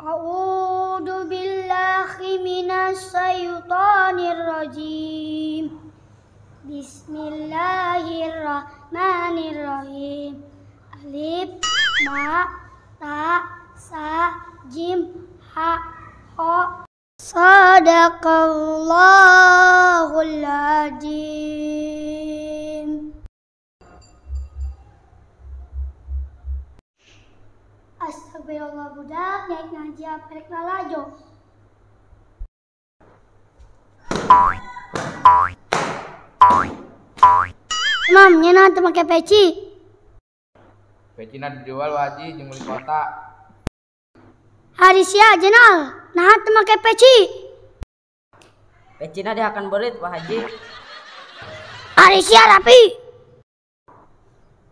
A'udzu billahi minasyaitonir rajim. Bismillahirrahmanirrahim. Alif, ba, ta, sa, jim, ha, ho. Sadaqallahul azim. Astagfirullah budak, naik ngaji apa rek lalajo. Mam, nyeuna teu make peci. Pecina dijual Wah Haji jeung meuli kota. Hari sia jenal, naha teu make peci. Pecina dihakan beurit Wah Haji. Hari sia rapi.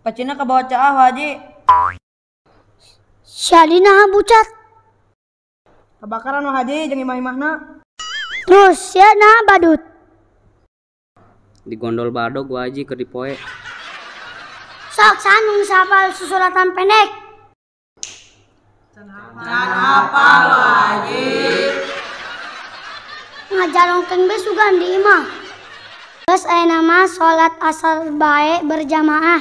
Pecina kabawa caah Wah Haji. Syalina bucat. Kebakaran Wah Haji jeung imah-imahna. Terus sia naha badut. Digondol badog Wah Haji keur dipoe. Sok sanung sapal susuratan pendek. Can hafal Wah Haji. Ngajarongkeun bae sugan di imah. Geus aya nama salat asar bae berjamaah.